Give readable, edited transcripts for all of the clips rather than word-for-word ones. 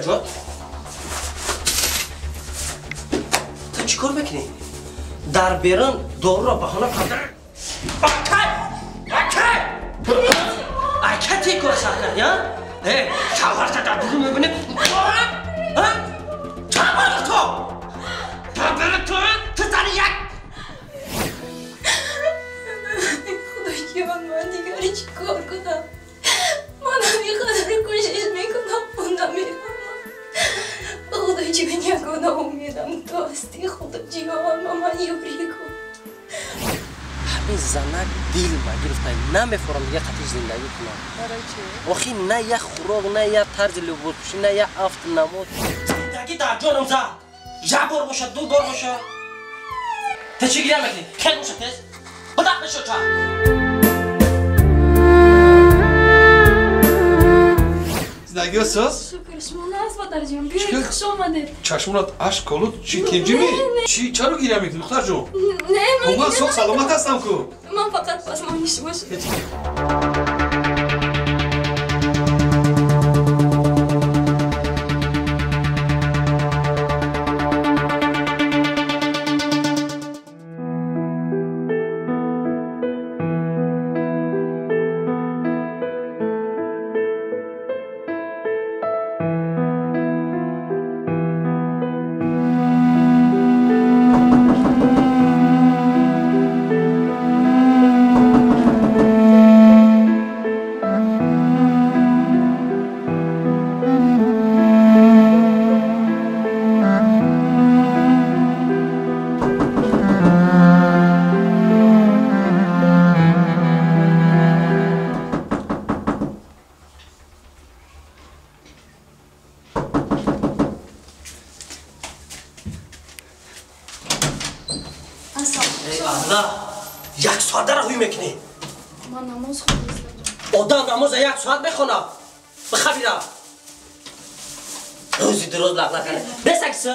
ҷо. Ту чӣ кор мекунӣ? Дар берун доруро баҳона карда. Акай! Акай! Акай ти кора сар кардӣ, а? Э, шавҳарта дар дуру мебинӣ. А? Чанд бор ту? Дар берун ту, ту зани як. Худоҷон, ман дигар чӣ кор кунам? Ман ҳамин кӯшиш мекунам, ӯ намефаҳмам. Худоҷон, ягона умедам ту ҳастӣ. Худоҷон, ба ман ёрӣ кун. Ҳамин занак дил ма гирифта, намефорам дигар қатъи зиндагӣ кунам. Барои чӣ? Охи на як хӯрок, на як тарзи либоспӯшӣ, на як афт намоз. Зиндагӣ дар ҷонам зад. Як бор бошад, ду бор бошад. Ту чӣ гиря мекунӣ? Хел бошад тез. Бидақ бишо ча. Зиндагиё соз? Шукр, шумо наст, модарҷон. Биёед, хуш омадед. Чашмонат ашк олуд, чӣ тинҷимӣ? Чӣ чаро гиря мекунӣ, духтарҷон? Не, ман ман соғ саломат ҳастам ку. Ман фақат пасмони шумо шудам. Як соат дара ҳуй мекунӣ. Ман намоз хондам. Одам намоза як соат мехонад. Бихабира. Рӯзи дуроз лағлақ карда. Бесакиса.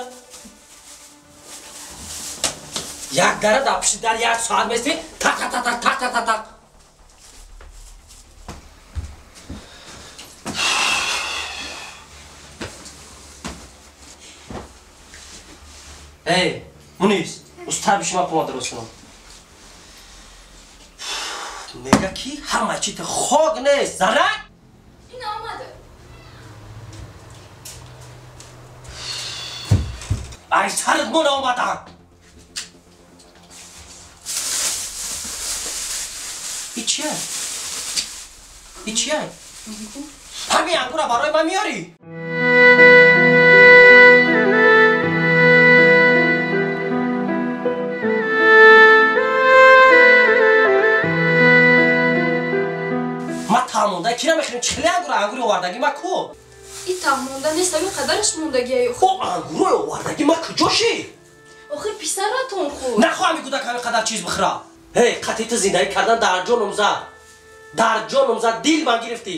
Як дара дар пишти дар як соат местӣ, так так так так так так так. Эй, Мунис, устаби шума помад дуруст кунам. Мега ки ҳама чита хок нест, занак? Ин омада. Ай сарат мон омадан. И чия? И чия? Ҳамин ангура барои ман меёрӣ? Кира мехӯрем? Чӣ хеле ангура? Ангури овардагӣ ма ку? И таҳмонда нест, ҳамин қадараш мондагиай. О, ангурои овардагӣ ма куҷо шид? Охир писаратон хӯрд. Нахоҳам ин кӯдак ҳамин қадар чиз бихӯра. Эй, қатъи ту зиндагӣ кардан дар ҷоном зад. Дар ҷоном зад, дил ман гирифтӣ.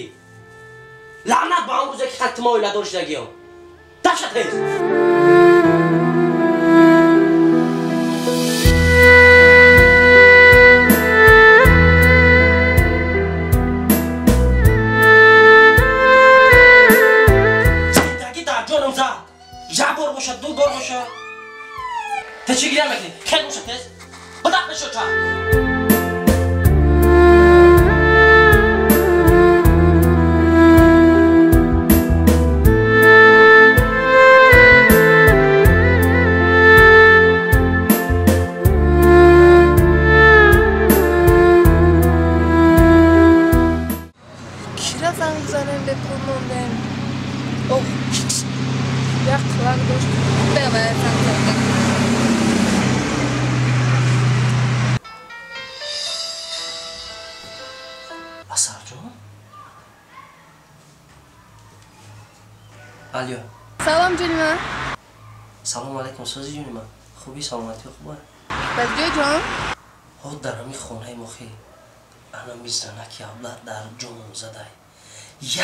Лаънат ба он рӯзе ки қатъи ма оиладор шудагиам. Даҳшат тез. Ту чӣ гиря мекунӣ? Хел бошад тез. Бидақ бишо ча. Кира занг занем бепул мондем? Ох, як қилак дошт. Бевая занг задам. Асарҷон? Алё. Салом ҷони ман. Салом алайкум, сози ҷони ман. Хуби, саломатӣ хуба? Бадҷо ҷон? Ҳо, дар ҳамин хонаи мохи анами занаки абла дар ҷоном задай.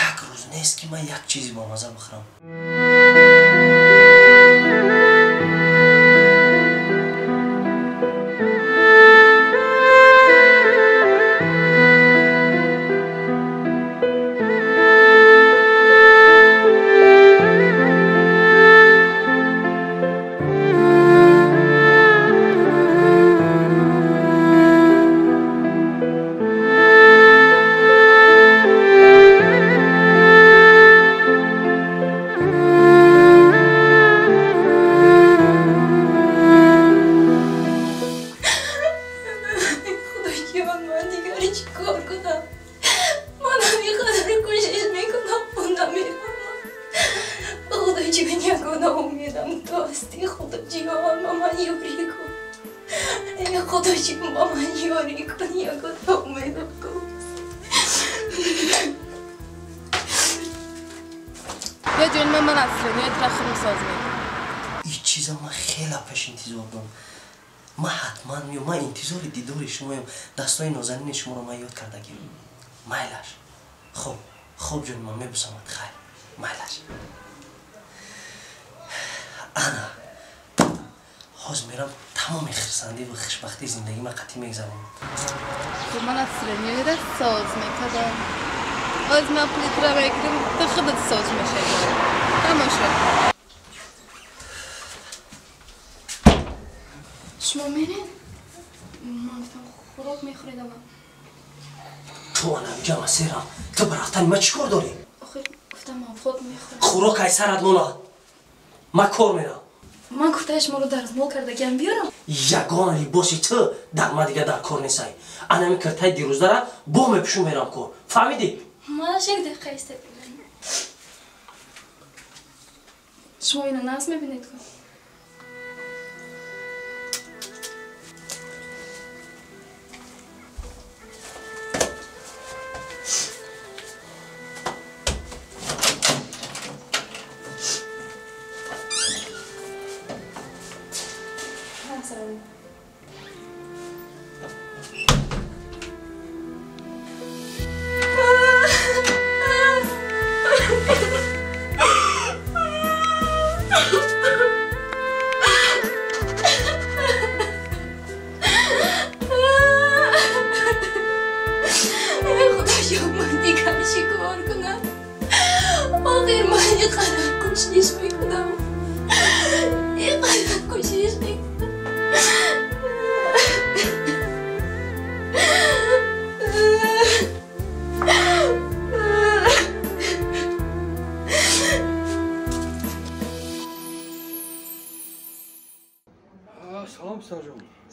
Як рӯз нест ки ман як чизи бомаза бихӯрам. ёрӣ кун. Эй Худо ҷон, ба ман ёрӣ кун, ягона умедам ту. Я ҷон, ман настроениятро худам соз мекунам. Ин чиза ман хеле пеш интизор дорам. Ман ҳатман меом, ман интизори дидори шумоям. Дастои нозанини шуморо ман ёд кардагим. Майлаш. Хоб, хоб ҷони ман, мебусамад. Хайр, майлаш. Ана, ҳозир мерам тамоми хирсандӣ ва хушбахтии зиндагӣ ман қатъӣ мегзаронам. Ман настроениятро соз мекардам. Ҳозир ман плитра мекунам, ту худат соз мешавӣ. Тамошо. Шумо меред? Ман гуфтам хӯрок мехӯредам. Ту анамиҷа ман серам. Ту ба рафтани ман чӣ кор дорӣ? Охир гуфтам ман хӯрок мехӯрам. Хӯрок ай сарат монад. Ман кор мерам. Ман гуфтаи шуморо дарзмол кардагиам биёрам? Ягона либоси ту дар ман дигар дар кор несай. Анами киртаи дирӯзара бо мепӯшум мерам кор. Фаҳмидӣ? Манаш як дақиқа истед. Шумо ина нағз мебинед ку?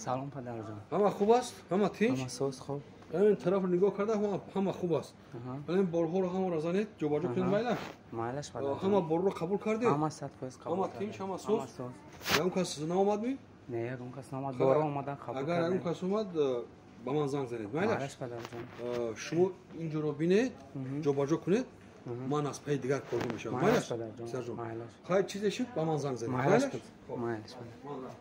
Салом падарҷон. Ҳама хуб аст? Ҳама тинч? Ҳама соз хуб. Ин тарафро нигоҳ карда ҳама хуб аст. Ин борҳоро ҳамаро занед, ҷобаҷо кунед, майлаш? Майлаш падарҷон. Ҳама борро қабул кардед? Ҳама 100% қабул. Ҳама тинч, ҳама соз? Ҳама соз. Ягон кас наомад ми? Не, ягон кас наомад. Борро омадан қабул кардем. Агар ягон кас омад, ба ман занг занед, майлаш? Майлаш падарҷон. Шумо инҷоро бинед, ҷобаҷо кунед, ман аз пайи дигар корҳо мешавам. Майлаш падарҷон? Майлаш. Хайр, чизе шуд, ба ман занг занед. Майлаш? Майлаш.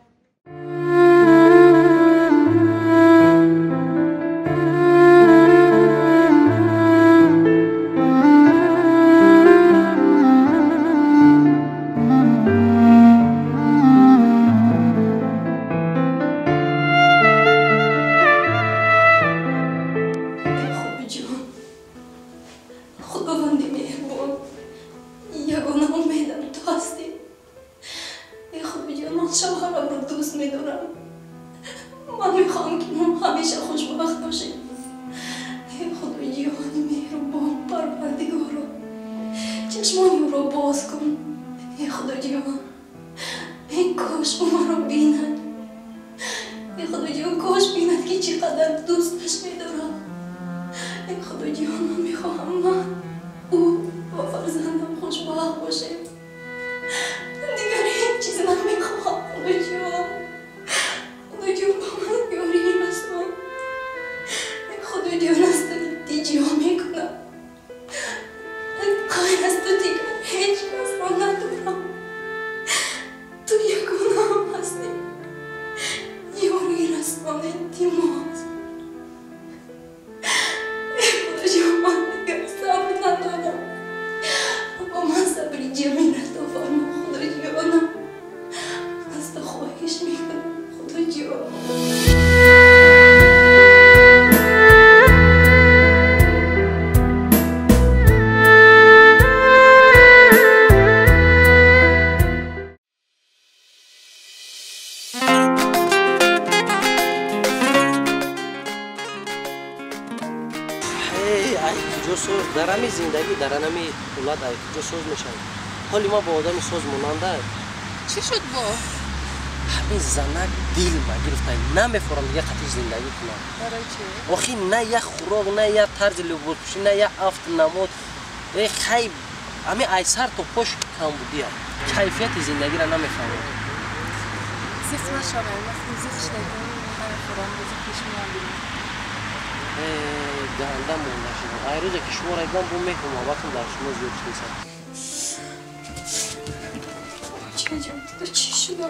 Дар ҳамин зиндагӣ, дар ҳамин ҳолат ай куҷо соз мешавад? Ҳоли ма бо одами соз монанда. Чӣ шуд бо? Ҳамин занак дил ма гирифта, намефорам дига қатъи зиндагӣ кунам. Барои чӣ? Охи на як хӯрок, на як тарзи либоспӯшӣ, на як афт намуд. Э хай, ҳамин ай сар то пош камбудия. Кайфияти зиндагиро намефаҳмам. Зиқ нашавем, вақти зиқ шудагим, намехӯрам, рӯзи пеш меям бинем. Ганда монда шудам. Ай рӯзе ки шуморо дидам, бо меҳру муҳаббатам дар шумо зиёд шудааст. Бачаҷон, ту чӣ шуда?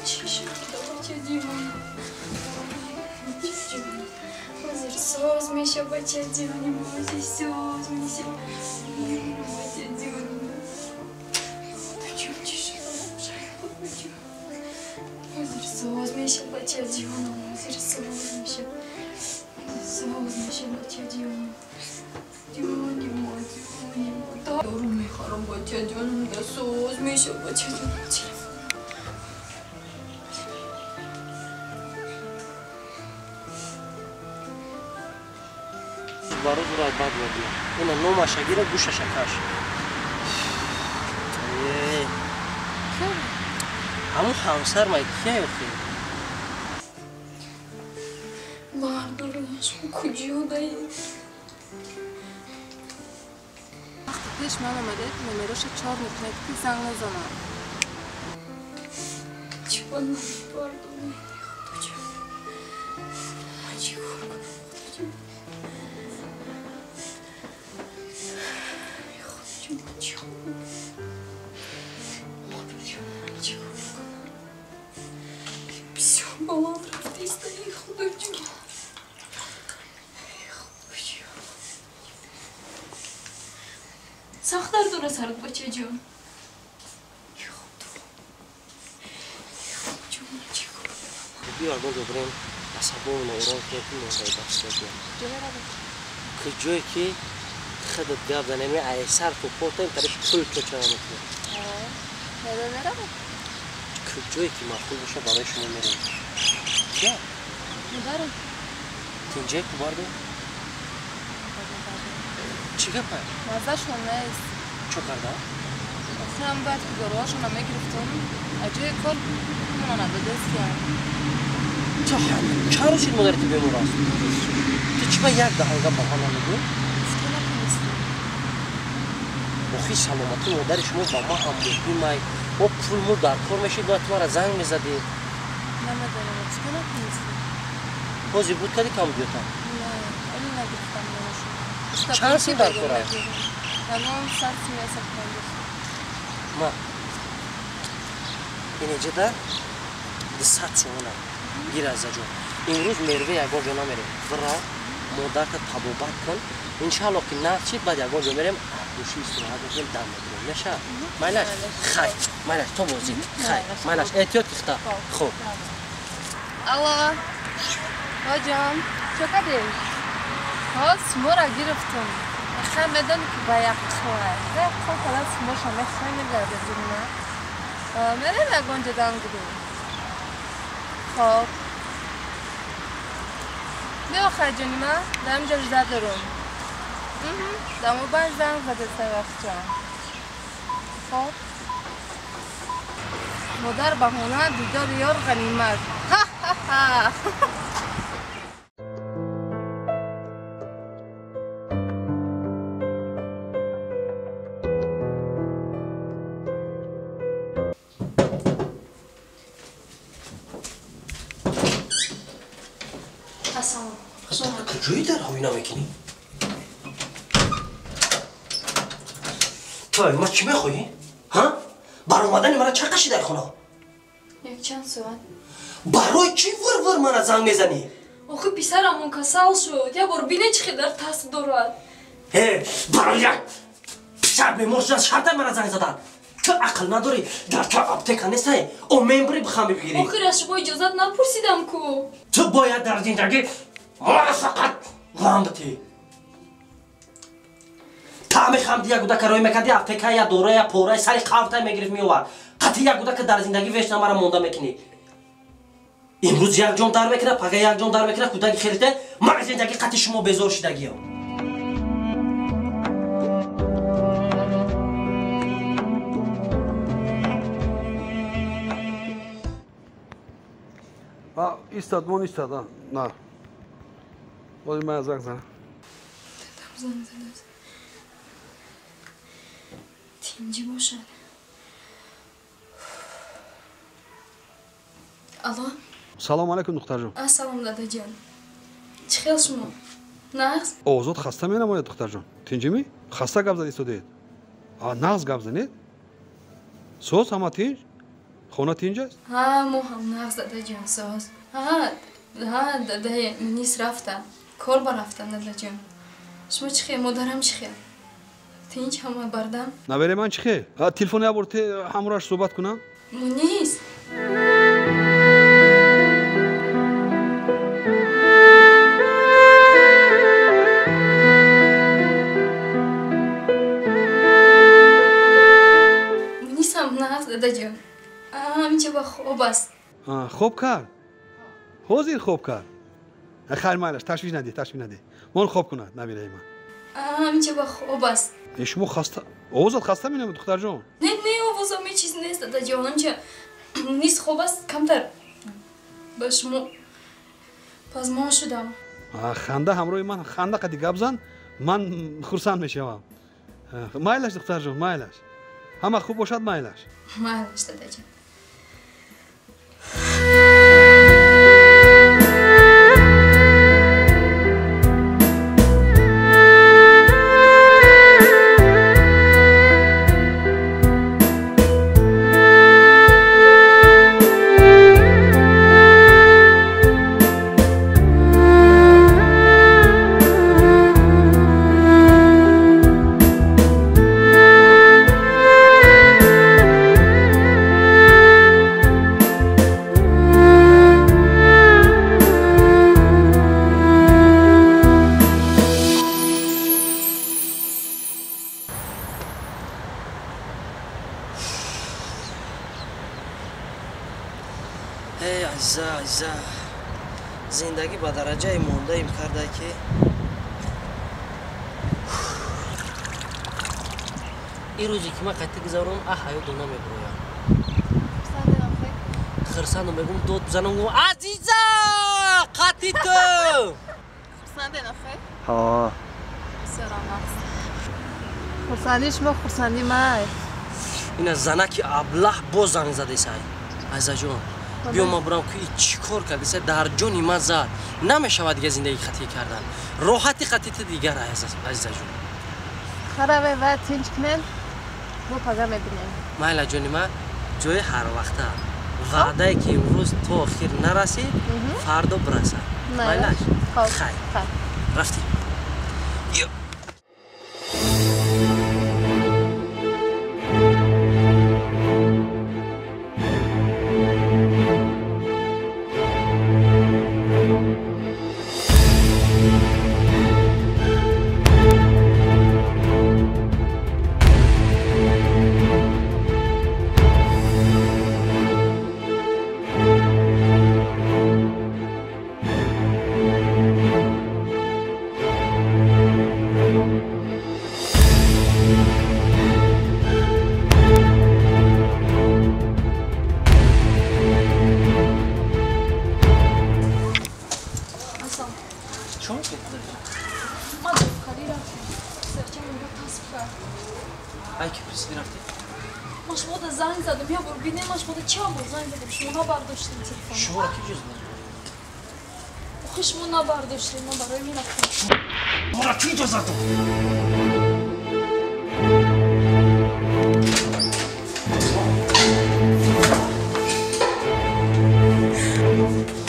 Чӣ шуда, бачаҷон? Бачаҷон, ҳозир соз меша, бачаҷоним, ҳозир соз меша. Бачаҷоним. Худоҷон, чӣ шуда? Худоҷон. Ҳозир соз меша, бачаҷонам, ҳозир соз меша. Соз меша, бачаҷоним. Ҷоним, ҷоним. Дору мехӯрам, бачаҷонам, да соз меша, бачаҷонам. Ба рӯз ӯро бад мебинам. Ина номаша гира, гӯшаша каш. Ҳамун ҳамсар май кия охи? Бардорам, шумо куҷо даед? Вақти пеш ман омадед, номероша чор мекунед, ки занг назанам. Чӣ ба намебардорам, Худоҷон? Ман чӣ кор кунам, Худоҷон? Худоҷон, ман чӣ кор кунам? Худоҷон, ман чӣ кор кунам? Бисёр баланд рафтиста, Худоҷон. Худоҷон. Сахт дард дорад сарат, бачаҷон. Худо. Худоҷон, ман чӣ кор кунам? Биё ягон ҷо бирем, асабомона ором кунем, ки мондаи бахшида. Куҷо меравем? Куҷое ки худат гап занем, ай сар то потаем, тари пул чочара мекунем. Меравем? Куҷое ки маъқул боша, барои шумо меравем. Кия? Модарам. Тинҷае ку бардо? Чӣ гапа? Маззашон нест. Чо карда? Охирам бояд ки доруҳошонро мегирифтум. Аз ҷои кор пулмона надодастиям. Чанд рӯз шуд модари ту бемор аст? Ту чӣ ба як даҳон гап ба ман намегӯӣ? Гуфта натонистам. Охи саломатии модари шумо ба ман ҳам муҳим ай. О пул му дар кор мешид, бояд ту мара занг мезадӣ. Намедонам, гуфта натонистам. Ҳозир буд кади кам биётам? Не, оли нагирифтам номашон. Чанд сум дар кор аст? Ягон 100 сум я 150 сум. Ма инеҷада 200 сомона гир аз заҷон. Имрӯз мерве ягон ҷо намерем. Бира модарта табобат кун. Иншаалло ки нағз шид, баъд ягон ҷо мерем, гӯши истироҳат мекунем, дам мегирем. Меша? Майлаш? Хай, майлаш, то бозӣ. Хай, майлаш, эҳтиёт кихта. Хуб. Алло. Ҳоҷон, чо кардем? Ҳо, сумора гирифтум. Хай медонӣ ки ба як қилай. Ба як қил кадан сумоша мехоҳем мегардем, на? Мерем ягон ҷо дам гирем. Хоб. Биё, хайҷони ман, дар инҷо жда дорум. Дар мобайн занг зада сари вақтҷон. Хоб. Модар баҳона, дидори ёр ғанимат. Ҳа-ҳа-ҳа! Ассалом. Куҷои дар ҳоина мекунӣ? Ту ма чӣ мехоҳӣ? Ҳа? Баромадани мара ча қаши дар хона? Якчанд соат. Барои чӣ вир-вир мара занг мезанӣ? Охи писарамон касал шуд. Як бор бине чӣ хел дар тасб дорад. Э, барои як писар бемор шудан шарта мара занг задан. Ту ақл надорӣ, дар ту аптека нестай. О мембри бихами бигирӣ. Охир аз шумо иҷозат напурсидам ку. Ту бояд дар зиндагӣ мара фақат ғам битӣ. Таъми хамди як гудака рӯй мекарди, аптека я дора я пора сари қавтай мегирифт меовард. Қатъи як гудака дар зиндагӣ вешна мара монда мекунӣ. Имрӯз як ҷон дар мекунад, пага як ҷон дар мекунад, кӯдаки хелите, мара зиндагӣ қатъи шумо безор шидагиё. Истад, мон истад, на. Бози ман занг занам. Дадам занг задааст. Тинҷӣ бошад. Алло. Салом алейкум, духтарҷон. Ассалом, дадаҷон. Чӣ хел шумо? Нағз? Озод хаста менамояд, духтарҷон. Тинҷимӣ? Хаста гап зад истодед. Нағз гап занед? Соз ҳама тинҷ? Хона тинҷ аст? Ҳа, мо ҳам нағз, дадаҷон, соз. Ҳа, ҳа, дадаи Мунис рафта. Кор барафта, дадаҷон. Шумо чӣ хел? Модарам чӣ хел? Тинҷ ҳама бардам? Набераи ман чӣ хел? Телефон як бор ҳамроҳаш суҳбат кунам? Мунис! Дадаҷон, ҳаминча ба хоб аст. Хоб кард? Ҳозир хоб кард? Хайр, майлаш, ташвиш надиҳ, ташвиш надиҳ. Мон хоб кунад, набираи ман. Ҳаминча ба хоб аст. Шумо хаста, овозат хаста менамояд, духтарҷон? Не, не, овозам ҳеҷ чиз нест, дадаҷон. Ҳаминча низ хоб аст, камтар ба шумо пазмон шудам. Ханда ҳамроҳи ман, ханда қади гап зан, ман хурсанд мешавам. Майлаш, духтарҷон, майлаш. Ҳама хуб бошад, майлаш. Майлаш, дадаҷон. Эй, Азиза, Азиза, зиндагӣ ба дараҷае мондаим карда, ки ин рӯзе ки ман қатъи гузаронам, а ҳаётро намебуроям. Хирсандам, мегум, дод бизанам, гум, Азиза, қатъи ту! Хурсанден охе? Ҳо. Бисёрам нағз. Хурсандии шумо хурсандии май. Ина занаки аблаҳ боз занг задесай. Азизаҷон, биё ман бурам, ки чӣ кор кардеса, дар ҷони ман зад. Намешавад дига зиндагӣ қатъӣ кардан. Роҳати қатъи ту дигар, Азизаҷон. Хараве ва тинҷ кунен, мо пага мебинем. Майла, ҷони ман, ҷои ҳарвақта. Ваъдае ки имрӯз то охир нарасид, фардо бирасад. Майлаш? Хайр. Рафтем. Ай, ки пурсидӣ рафтӣ? Ман шумода занг задам, я бор бинем, ман шумода чанд бор занг задам, шумо набардоштем телефон. Шуморо ки ҷуз дод? Охи шумо набардоштем, ман барои мерафтам. Шуморо ки иҷозат дод?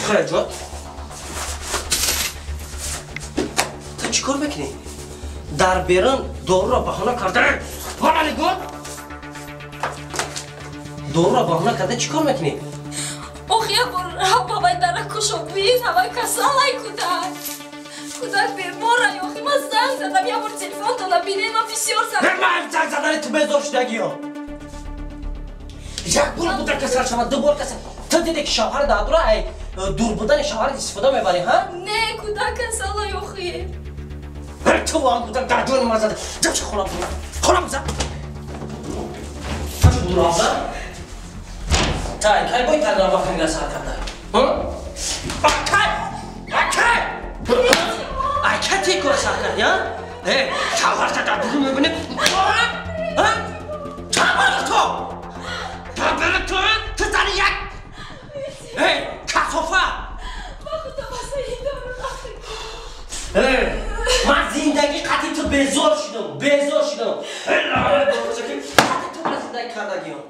Хайрҷон, ту чӣ кор мекунӣ? Дар берун доруро баҳона карда, доруро баҳона карда чӣ кор мекунӣ? Ох, як бор ҳавай дара кушо бин, ҳавай касалай кӯдак. Кӯдак беморай, охи ман занг задам, як бор телефонтона бинем, ман бисёр занг. Ман занг задани ту безор шудагиё. Як бор кӯдак касал шавад, ду бор касал. Ту диде ки шавҳар дадура, ай дур будани шавҳарат истифода мебарӣ, ҳа? Не, кӯдак касалай, охи. Ту вон кӯдак дар ҷони ман зада. Ҷамша хона буза. Хона буза. Буравда? Тай, кай бой кардан вақт мега сар карда? Акай! Акай! Акай ти кора сар карди, а? Э, шавҳарта дар дур мебинӣ. А? Чанд бор ту? Дар бери ту, ту зани як. Э, безор шудам, безор шудам. Ту зиндагӣ кардагиён.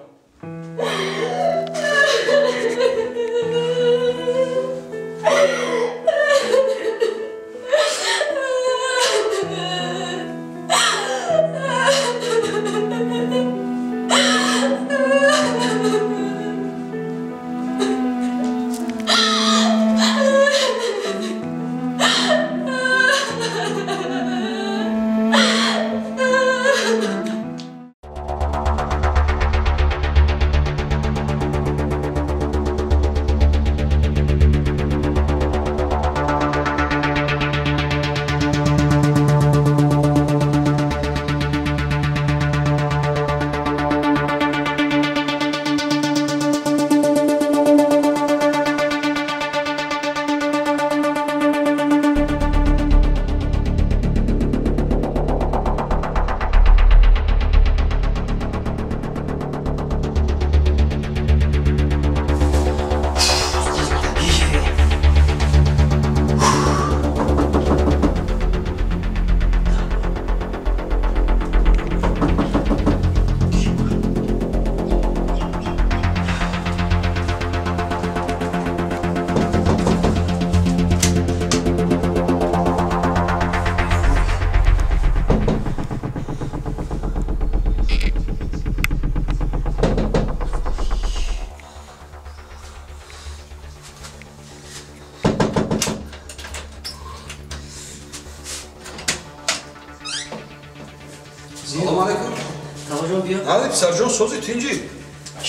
Писарҷон, сози тинҷӣ?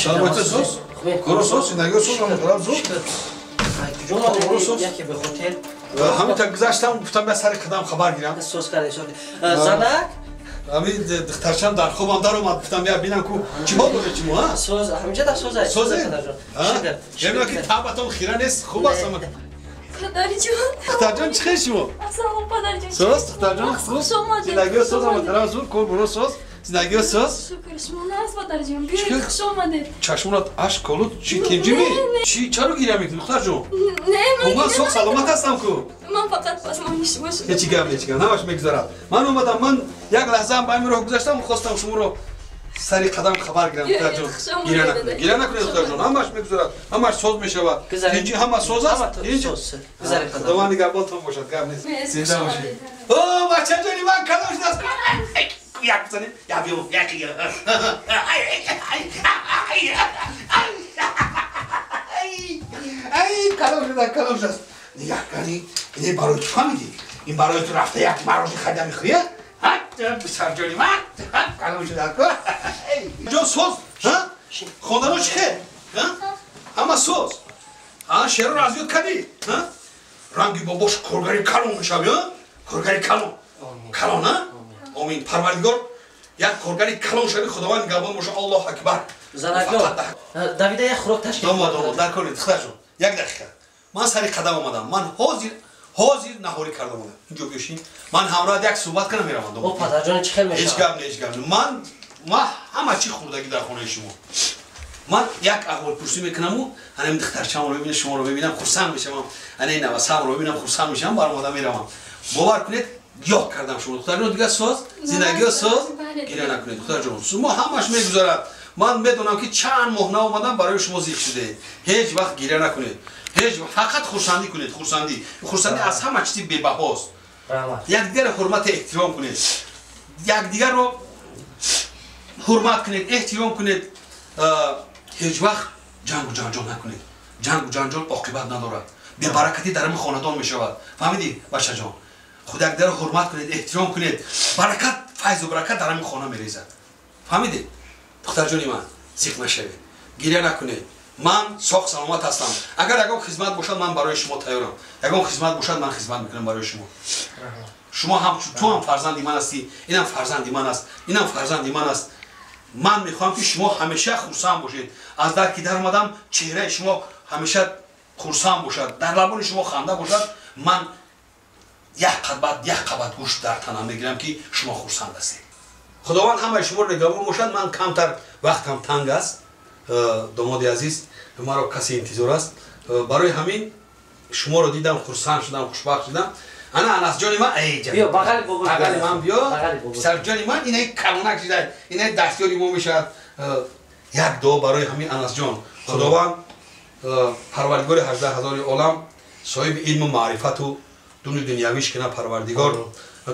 Саломатӣ соз? Коро соз? Зиндагиё соз? Ҳама тараф зуд? Ҳамин та гузаштам, гуфтам я сари қадам хабар гирам. Соз карда, соз. Занак? Ҳамин духтарчам дар хобам даромад, гуфтам я бинам ку чӣ ҳол доред шумо, а? Соз, ҳаминҷа да соз аст. Созе? Мебинам ки табатон хира нест, хуб аст ҳама. Падарҷон. Духтарҷон, чӣ хел шумо? Ассалом, падарҷон. Соз, духтарҷон, хуш? Зиндагиё соз, ҳама тараф зуд, кор буро соз? Зиндагиё соз? Шукр, шумо наст, падарҷон. Биёед, хуш омадед. Чашмонат ашк олуд, чӣ тинҷимӣ? Чӣ, чаро гиря мекунӣ, духтарҷон? Не, ман ман соғ саломат ҳастам ку. Ман фақат пасмони шумо шудам. Ҳеҷ гап, ҳеҷ гап, ҳамаш мегузарад. Ман омадам, ман як лаҳзаам ба ҳамин роҳ гузаштам, хостам шуморо сари қадам хабар гирам, духтарҷон. Гиря накунед, гиря накунед, духтарҷон. Ҳамаш мегузарад, ҳамаш соз мешавад. Тинҷӣ ҳама соз аст? Худованд нигаҳбонтон бошад, гап нест. Зинда бошед. О, бачаҷони ман калон шудааст. Як бизанем, я биём, як. Ай, калон шуда, калон шудааст. Нигоҳ кани, ин барои ту фаҳмидӣ? Ин барои ту рафта як марожи харида мехӯрӣ? Писарҷони ман, калон шуда. Ҷон соз, ҳа? Хонаро чӣ хел? Ҳама соз. Ҳа, шеърро аз ёд кардӣ? Ҳа? Ранги бобош коргари калон мешавӣ, ҳа? Коргари калон. Калон, ҳа? Омин. Парвардигор, як коргари калон шави, Худованд нигаҳбон боша. Аллоҳ акбар. Занакҷон, Давида як хӯрок ташкил. Домод, домод, накунед, духтарҷон. Як дақиқа. Ман сари қадам омадам. Ман ҳозир наҳорӣ карда омадам. Инҷо бишин. Ман ҳамроҳат як суҳбат кунам меравам. О, падарҷон, чӣ хел мешавад? Ҳеҷ гап не, ҳеҷ гап не. Ман ҳама чӣ хӯрдагӣ дар хонаи шумо. Ман як аҳволпурсӣ мекунаму ҳанам духтарчамро мебинам, шуморо мебинам, хурсанд мешавам. Ана ин навасамро мебинам, хурсанд мешавам, баромада меравам. Бовар кунед, ёд кардам шумо. Духтарҷон, дигар соз, зиндагиё соз, гиря накунед, духтарҷон. Шумо ҳамаш мегузарад. Ман медонам ки чанд моҳ наомадам, барои шумо зиқ шудаед. Ҳеҷ вақт гиря накунед. Ҳеҷ фақат хурсандӣ кунед, хурсандӣ. Хурсандӣ аз ҳама чизи бебаҳост. Якдигарро ҳурмат эҳтиром кунед. Якдигарро ҳурмат кунед, эҳтиром кунед. Ҳеҷ вақт ҷангу ҷанҷол накунед. Ҷангу ҷанҷол оқибат надорад. Бебаракатӣ дар ҳамин хонадон мешавад. Фаҳмидӣ, бачаҷон? Худ якдигарро ҳурмат кунед, эҳтиром кунед. Баракат, файзу баракат дар ҳамин хона мерезад. Фаҳмидӣ? Духтарҷони ман, зиқ нашавед, гиря накунед. Ман соғ саломат ҳастам. Агар ягон хизмат бошад, ман барои шумо тайёрам. Ягон хизмат бошад, ман хизмат мекунам барои шумо. Шумо ҳам, ту ҳам фарзанди ман ҳастӣ, инам фарзанди ман аст, инам фарзанди ман аст. Ман мехоҳам ки шумо ҳамеша хурсанд бошед. Аз дар ки даромадам, чеҳраи шумо ҳамеша хурсанд бошад, дар лабони шумо ханда бошад. Ман як қабат гӯшт дар танам мегирам ки шумо хурсанд ҳастед. Худованд ҳамаи шуморо нигаҳбон бошад. Ман камтар вақтам танг аст, домоди азиз, маро касе интизор аст. Барои ҳамин шуморо дидам, хурсанд шудам, хушбахт шудам. Ана Анасҷони ман, эй ҷан. Биё бағали бобо. Бағали ман биё. Писарҷони ман инаи калонак шуда, инаи дастёри мо мешавад. Як дуо барои ҳамин Анасҷон. Худованд парвардигори 18 ҳазори олам соҳиби илму маърифату дуни дунявиш кина парвардигор,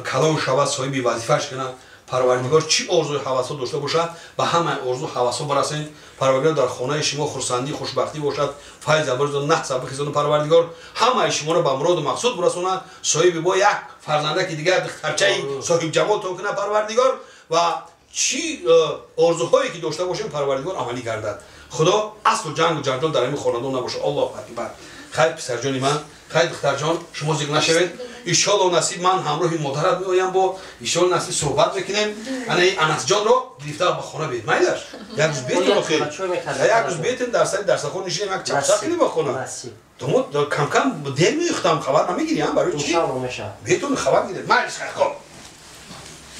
калон шавад соҳиби вазифаш кина парвардигор, чӣ орзуи ҳавасҳо дошта бошад ба ҳамаи орзу ҳавасҳо барасен. Парвардигор дар хонаи шумо хурсандӣ хушбахтӣ бошад, файз абрзон наҳс бихизону парвардигор ҳамаи шуморо ба муроду мақсуд бирасонад. Соҳиби бо як фарзандаки дигар духтарчаи соҳибҷамолтон кунад парвардигор ва чӣ орзуҳое ки дошта бошем парвардигор амалӣ гардад. Худо аслу ҷангу ҷанҷол дар ҳамин хонадон набошад. Аллоҳу акбар. Хайр писарҷони ман, хайр духтарҷон, шумо зиқ нашавед. Иншоалло насиб ман ҳамроҳи модарат меоям, бо иншоалло насиб суҳбат мекунем. Ана ин Анасҷонро гирифта ба хона биед. Майлаш? Як рӯз бетон охир. Як рӯз бетон дар сари дарсахон нишинем, як чақчақ кунем ба хона. Домод кам-кам дер меюхтам, хабар намегирӣ, барои чӣ? Бетон хабар гиред. Майлаш, хайр, хоб.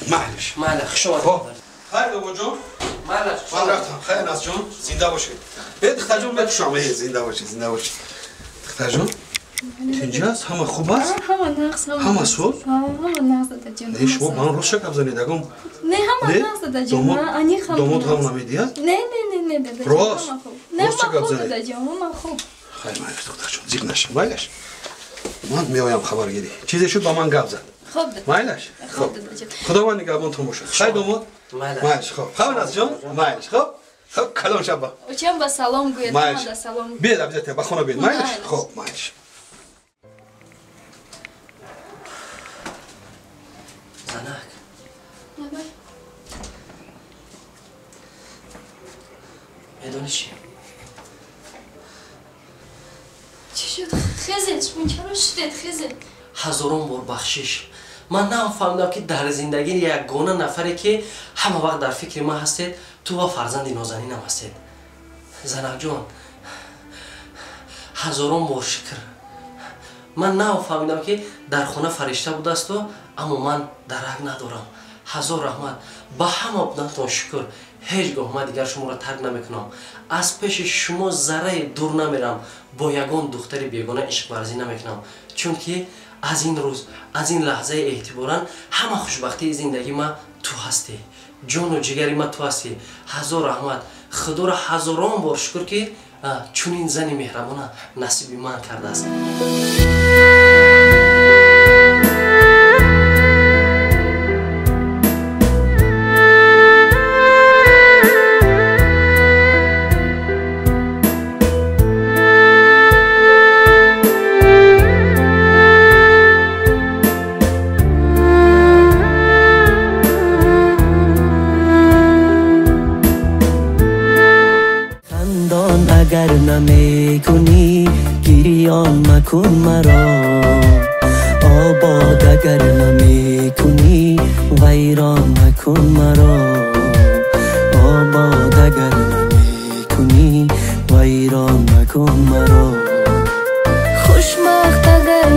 Майлаш. Майлаш, хуш омадед. Хайр бобоҷон. Майлаш. Ман рафтам. Хайр Анасҷон, зинда бошед. Бе духтарҷон мепӯшам. Зинда бошед, зинда бошед. Духтарҷон, тинҷ аст? Ҳама хуб аст? Ҳама нағз, ҳама соз? Ҳама нағз дадаҷон. Не, шумо ба ман рост гап занед, агом. Не, ҳама нағз дадаҷон. Аниқ ҳама. Домод ғам намедиҳад? Не, не, не, не дадаҷон. Рост. Не, ман хуб дадаҷон, ман хуб. Хайр, майлаш духтарҷон, зиқ нашав, майлаш. Ман меоям хабаргирӣ. Чизе шуд ба ман гап зад. Хуб. Майлаш? Хуб дадаҷон. Худованд нигаҳбонтон бошад. Хайр домод. Майлаш, хуб. Хайр Анасҷон, майлаш, хуб. Хуб, калон шаба. Учам ба салом гӯед, ҳама да салом. Биед, обязательно ба хона биед. Майлаш? Хуб, майлаш. Занак. Медонӣ чӣ? Чӣ шуд? Хезед, шумо чаро шудед, хезед? Ҳазорон бор бахшиш. Ман нафаҳмидам ки дар зиндагӣ ягона нафаре ки ҳама вақт дар фикри ман ҳастед, ту ва фарзанди нозанинам ҳастед. Занакҷон, ҳазорон бор шукр. Ман нафаҳмидам ки дар хона фаришта будасту, аммо ман дарак надорам. Ҳазор раҳмат, ба ҳама будантон шукр. Ҳеҷ гоҳ ман дигар шуморо тарк намекунам. Аз пеши шумо заррае дур намерам, бо ягон духтари бегона ишқварзӣ намекунам. Чунки аз ин рӯз, аз ин лаҳзаи эътиборан ҳама хушбахтии зиндагии ман ту ҳастӣ. Ҷону ҷигари ман ту ҳастӣ. Ҳазор раҳмат. Худоро ҳазорон бор шукр ки чунин зани меҳрабона насиби ман кардааст. اگر نمیکنی گریان مکن مرا، آباد اگر نمیکنی ویران مکن مرا، آباد اگر نمیکنی ویران مکن مرا. خوشبخت اگر